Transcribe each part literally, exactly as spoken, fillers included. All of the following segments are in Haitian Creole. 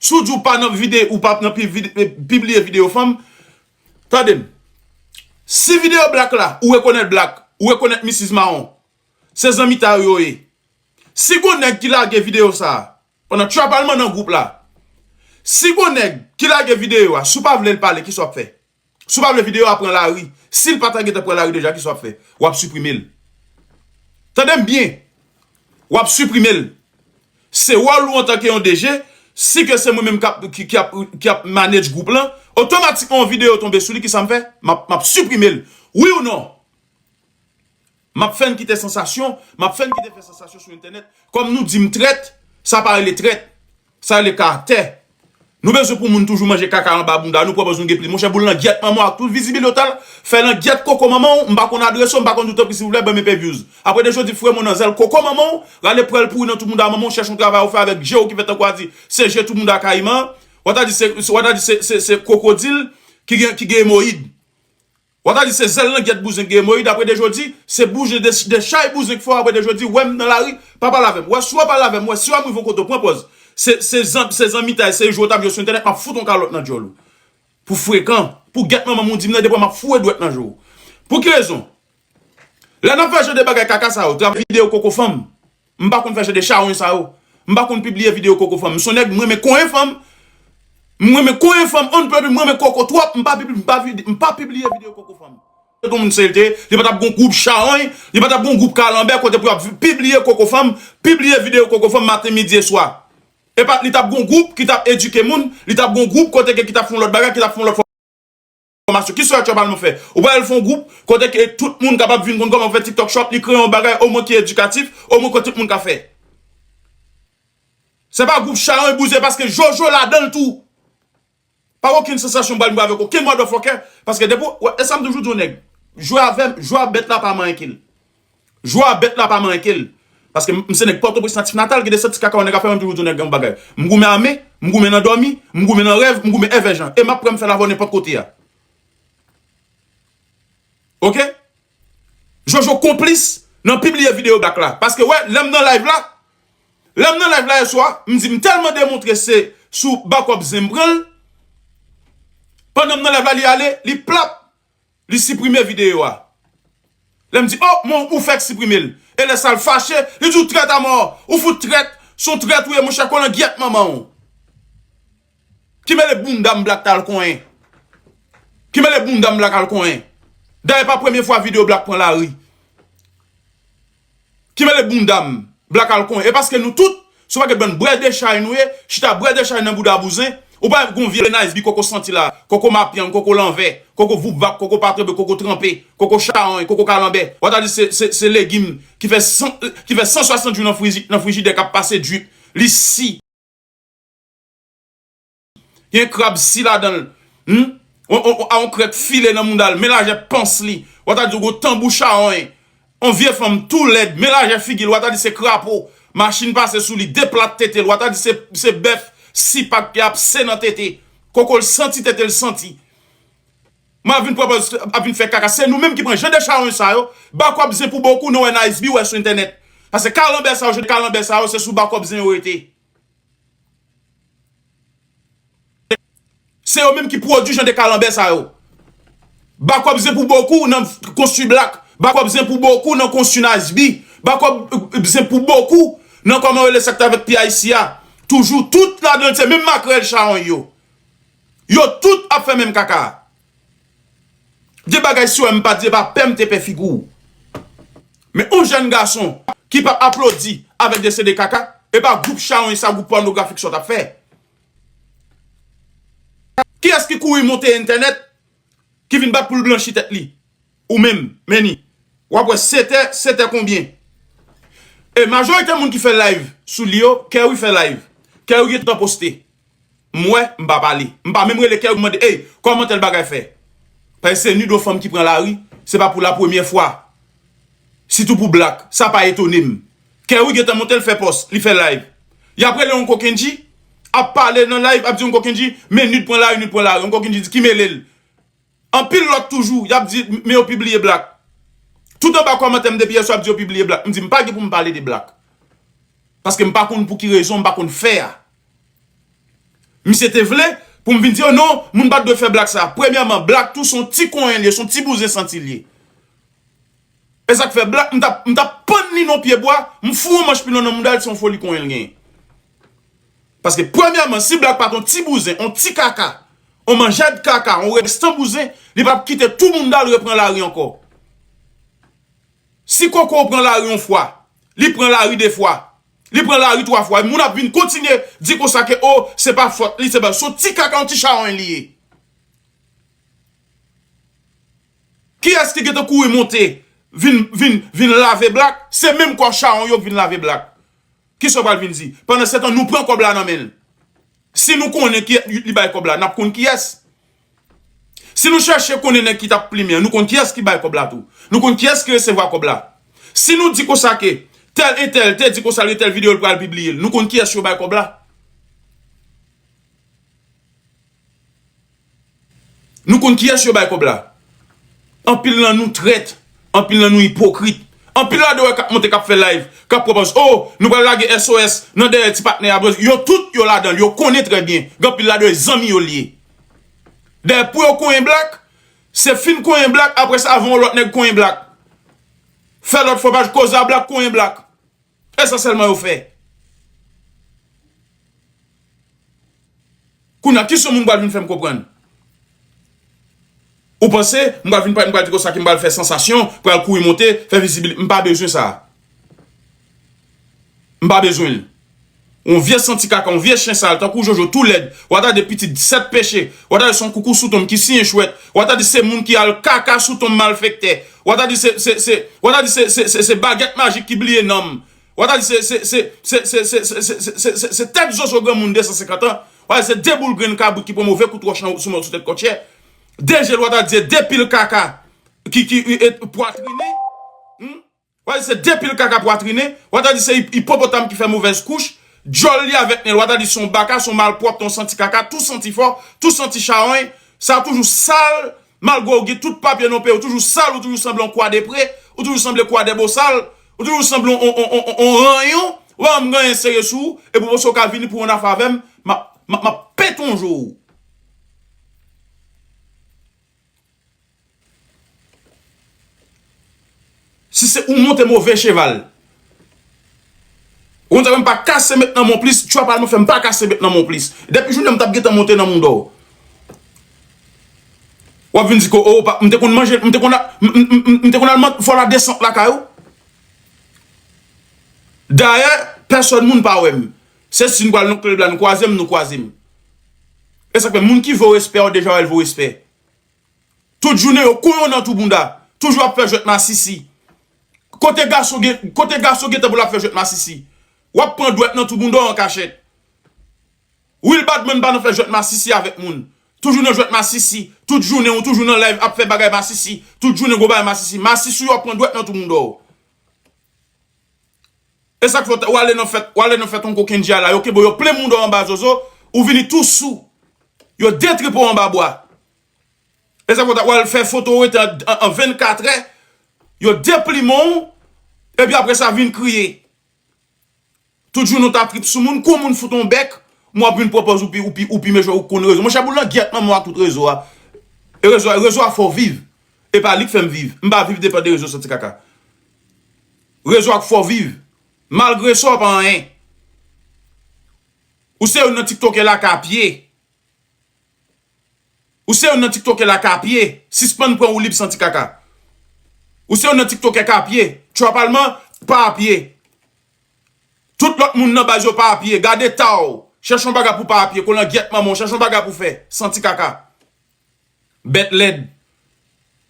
Si w di w pa nan vide, ou pa nan pi- vide- pibliye videyo fanm, tande m. Si videyo Black la, ou rekonèt Black, ou rekonèt Misis Mawon, se zanmi ta yo yo ye. Si gon nèg ki lage videyo sa a, pandan trapalman nan gwoup la, si gon nèg ki lage videyo a, si w pa vle l pale, kisa w ap fè? Si w pa vle videyo a pran lari, si l pa ta gentan pran lari deja, kisa w ap fè? W ap siprime l. Tande m byen. W ap siprime l. Se wòl ou antanke yon D J, si ke se mwen menm k ap, ki, ki ap, ki ap manage gwoup lan, otomatikman yon videyo tonbe sou li, kisa m fè? M ap, m ap siprime l. Wi ou non? M ap fè n kite sansasyon, m ap fè n kite fè sansasyon sou entènèt. Kòm nou di m trèt, sa pa rele trèt. Sa rele karaktè. Nou bezwen pou moun toujou manje kaka anba bounda nou, pran pòz nou gen plis. Monchè, boul langyèt manman w ak tout vizibilite w t al fè langyèt koko manman w, m pa konn adrese w, m pa konn ou tanpri silvouplè ban m enpe views. Apre de jodi frè mwen nan zèl koko manman w, rale pral pouri nan tou bounda manman w, chèche yon travay ou fè avèk je w ki fè tankou a di se je tou bounda kayiman, w ta di se, w ta di se, se, se kwokodil ki gen, ki gen emoyid. W ta di se zèl langyèt bouzen k gen emoyid, apre de jodi, se bouzen de, de chay bouzen k fè w, apre de jodi, w wè m nan lari, pa pale avè m. W wè si w ap pale avè m, w wè si w ap rive yon kote w pran pòz. Se, se zan, se zanmitay, se jwe w t ap jwe sou entènèt, m ap fout yon kalòt nan djòl ou. Pou frekan, pou gèt manman m ou di m nan de pwen m ap foure dwèt nan je w. Pou ki rezon? Lè n ap fè jan de bagay kaka sa yo, travay videyo koko fanm. M pa konn fè jan de chawony sa yo. M pa konn pibliye videyo koko fanm. M se yon nèg, m renmen konyen fanm. M renmen konyen fanm, on pè, m renmen koko twòp. M pa pibli-, m pa vide-, m pa pibliye videyo koko fanm. Tout moun se l te ye, li pa t ap gon gwoup chawony, li pa t ap gon gwoup kalanbè kote pou y ap vi-, pibliye koko fanm, pibliye videyo koko fanm maten, midi e swa. E pa, li t ap gon gwoup ki t ap edike moun, li t ap gon gwoup kote ke ki t ap fè yon lòt bagay, ki t ap fè yon lòt fòmasyon. Kisa Trapalman fè? Ou pral fè yon gwoup kote ke tout moun kapab vin konn kòman fè TikTok Shop, li kreye yon bagay omwen ki edikatif, omwen ke tout moun ka fè. Se pa gwoup chawony bouzen paske Jojo ladan l tou. Pa okenn sansasyon m pral viv avèk okenn motherfucker, paske depi w, e sa m toujou di yon nèg, jwe avè m, jwe a bèt la pa manyen ke l. Jwe a bèt la pa manyen ke l. Paske m, m se nèg Pòtoprens natif natal, gen de sòt ti kaka yon nèg ap fè, mwen m toujou di yon nèg yon bagay. M goumen ame, m goumen nan dòmi, m goumen nan rèv, m goumen èvè jan. E m ap pran m fè lavwa nenpòt kote a. Oke? Jojo konplis nan pibliye videyo Black la. Paske wè, lè m nan live la, lè m nan live la yèswa, m di m tèlman demontre se sou bakòp zen m pran l. Pandan m nan live la, li ale, li plap. Li siprime videyo a. Lè m di, oh, mon, ou fèk siprime l. E lè sa l fache, li di, ou trèt amò, ou fout trèt, se yon trèt ou ye, monchè, kolangyèt manman w. Ki mele bounda m Black t al konyen. Ki mele bounda m Black al konyen. Dayè pa premye fwa videyo Black pran lari. Ki mele bounda m. Black al konyen. E paske nou tout, se yon pakèt bann brè de chay nou ye, chita brè de chay nan bouda bouzen, ou pa gon vye Nice B koko santi la, koko mapyang, koko lanvè, koko voupvap, koko pa tranpe, koko tranpe, koko chawony, koko kalanbè. Ou ta di se, se, se legim ki fè san, ki fè san swasant jou nan friji-, nan frijidè k ap pase drip. Li si. Gen krab si ladan l. Hmm? On, on, on, a on krèk file nan mounda l, men lajè pans li. Ou ta di w gon tanbou chawony. On vye fanm tou lèd, men lajè figi l, ou ta di se krapo. Machin pase sou li, deplat tete l, ou ta di se, se bèf sipak ki ap se nan tete. Koko l santi, tete l santi. Mwen ap vin pran pòz, ap vin fè kaka. Se nou menm ki pran jan de chawony sa yo. Bakòp zen pou bokou, nou wè Nice B wè sou entènèt. Paske kalanbè sa yo, jan de kalanbè sa yo, se sou bakòp zen yo rete. Se yo menm ki pwodui jan de kalanbè sa yo. Bakòp zen pou bokou nan konstwi Black. Bakòp zen pou bokou nan konstwi Nice B. Bakòp, euh, zen pou bokou nan kòman rele sa k t avèk P I C a. Toujou, tout ladan l se menm makrèl chawony yo. Yo tout ap fè menm kaka a. De bagay si w wè m pa di, e pa pè m te pè figi w. Men yon jèn gason ki p ap aplodi avèk de C D kaka, e pa gwoup chawony sa, gwoup pònografik sa w t ap fè. Kiyès ki kouri monte entènèt, ki vin bat pou l blanchi tèt li? Ou menm, Manny. W ap wè sete, sete konbyen. E majorite moun ki fè live sou li yo, Kerry fè live. Kerry gentan poste. M wè, m pa pale. M pa menm rele Kerry, m mande, ey, kòman tèl bagay fè? Paske se nud yon fanm ki pran lari, se pa pou la premyè fwa. Sitou pou Black, sa pa etone m. Kerry gentan monte l fè pòs, li fè live. Y ap rele Onko Kendji, ap pale nan live, ap di Onko Kendji, men nud pran lari, nud pran lari. Onko Kendji di, ki mele l? Anpil lòt toujou, y ap di, men yo pibliye Black. Tout anba kòmantè m depi yèswa ap di yo pibliye Black. M di, m pa gen pou m pale de Black. Paske m pa konn pou ki rezon, m pa konn fè a. Misye te vle pou m vin di yo non, moun pa t dwe fè Black sa. Premyèman, Black tou se yon ti konyen li ye, se yon ti bouzen santi li ye. E sa k fè Black, m t ap, m t ap pann li nan pye bwa, m foure yon manch pilon nan mouda l, se yon foli konyen l genyen. Paske premyèman, si Black pa t yon ti bouzen, yon ti kaka, yon manjad kaka, yon restan bouzen, li p ap kite tou mouda l repran lari ankò. Si Koko pran lari yon fwa, li pran lari de fwa, li pran lari twa fwa, moun ap vin kontinye di konsa ke, o, se pa fòt li, se pa, se yon ti kaka, yon ti chawony li ye. Kiyès ki gentan kouri monte, vin, vin, vin lave Black? Se menm kò chawony yo k vin lave Black. Kisa w pral vin di? Pandan se tan, nou pran kòb la nan men l. Si nou konnen ki li bay kòb la, n ap konn kiyès. Si nou chèche konnen nèg ki t ap plimen an, nou konn kiyès ki bay kòb la tou. Nou konn kiyès ki resevwa kòb la. Si nou di konsa ke tèl entèl te di konsa li tèl videyo l pral pibliye l, nou konn kiyès yo bay kòb la. Nou konn kiyès yo bay kòb la. Anpil nan nou trèt, anpil nan nou ipokrit. Anpil ladan yo k ap monte, k ap fè live, k ap pran pòz, o, nou pral lage S O S nan dèyè ti patnè a. Yo tout yo ladan l, yo konnen trè byen. Gen anpil ladan yo zanmi yo l ye. Dayè pou yo konyen Black, se fin konyen Black, apre sa avan yon lòt nèg konyen Black. Fè lòt fopaj koze a Black, konyen Black. E sa sèlman yo fè. Kounye a, kisa moun pral vin fè m konprann? Ou panse m pral vin, m pral di konsa ke m pral fè sansasyon, pral kouri monte, fè vizibilite? M pa bezwen sa. M pa bezwen l. Yon vye santi kaka, yon vye chen sal, tankou Jojo tou lèd. W a ta di pitit sèt peche. W a ta di se yon koukou sou tonm ki siyen chwèt. W a ta di se moun ki al kaka sou tonm malfektè. W a ta di se, se, se, w a ta di se, se, se, se bagèt majik ki bliye nanm. W a ta di se, se, se, se tèt zozo granmoun de san senkant an. W a ta di se de boul grenn kabrit ki pran move kout wòch nan, sou, sou tèt Kòtchè. De je l, w a ta di se de pil kaka ki, ki, e, pwatrine. Hmm? W a di se de pil kaka pwatrine. W a ta di se ip-, ipopotam ki fè movèz kouch. Djòl li avèk nen l, w a ta di se yon baka, se yon malpwòpte, yon santi kaka, tou santi fò, tou santi chawony. Sa toujou sal, malgre w gen tout papye nan peyi, ou toujou sal, ou toujou sanble yon kwa de pre, ou toujou sanble kwa de bosal, ou toujou sanble yon, yon, yon, yon, yon ranyon. Ou pa janm gen anyen serye sou ou, epi w panse w ka vini pou yon afè avè m, m ap, m ap, m ap pete yon je w. Si se ou monte move cheval. Ou konn sa, m pa kase met nan men w plis, tchwa pa al mwen fè m pa kase met nan men w plis. Depi jounen m t ap gentan monte nan mouda w. W ap vin di ke, o, pa, m te konn manje, m te konn a-, m, m, m, m, m te konn al man-, fè w la desant lakay ou. Dayè, pèsòn moun pa wè m. Se si n pral nan klèb la, nou kwaze m, nou kwaze m. E sa k fè, moun ki vo respè, yo deja wè l vo respè. Tout jounen yo konyen w nan tou bounda. Toujou ap fè jwèt masisi. Kote gason gen, kote gason gentan pou l ap fè jwèt masisi? W ap pran dwèt nan tou bounda w an kachèt. Will Badman pa nan fè jwèt masisi avèk moun. Toujou nan jwèt masisi. Tout jounen ou toujou nan live ap fè bagay masisi. Tout jounen gwo bagay masisi. Masisi w ap pran dwèt nan tou bounda w. E sa k fè w ale nan fèt, w ale nan fèt yon kokenn djay la, yo kenbe w, yo plen mouda w anba zozo, ou vini tou sou. Yo detripe w anba bwa. E sa k fè w al fè foto w rete an, an, an vennkatrè, yo deplimen w, epi apre sa vin kriye. Tout jounen w ta trip sou moun, kou moun fout yon bèk, m w ap vin pran pòz ou pi, ou pi, ou pi mechan, ou konn rezo. Monchè, boul nan gyèt manman w ak tout rezo a. E rezo a, rezo a fè w viv. E pa li k fè m viv. M pa viv depann de rezo santi kaka. Rezo a k fè w viv. Malgre sa, w pa anyen. Ou se youn nan tiktokè laka pye. Ou se youn nan tiktokè laka pye. Sispann pran woulib santi kaka. Ou se youn nan tiktokè ka pye. Tchwa palman, pa pye. Tout lòt moun nan baz yo pa pye. Gade ta w. Chèche yon bagay pou pa pye. Kolangyèt manman w. Chèche yon bagay pou fè. Santi kaka. Bèt lèd.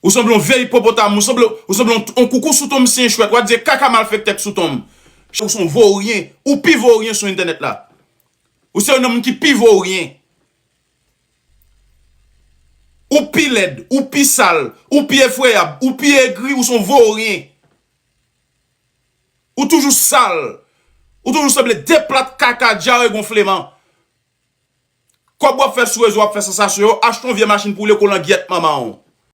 Ou sanble yon vye ipopotam. Ou sanble, ou sanble yon, yon koukou sou tonm siyen chwèt. W ap di kaka malfektè k sou tonm. Ou se yon voryen. Ou pi voryen sou entènèt la. Ou se youn nan moun ki pi voryen. Ou pi lèd. Ou pi sal. Ou pi efreyab. Ou pi egri. Ou se yon voryen. Ou toujou sal. Ou toujou sanble de plat kaka dyare gonfleman. Kòb w ap fè sou rezo, w ap fè sansasyon yo, achte yon vye machin pou w woule kolangyèt manman w.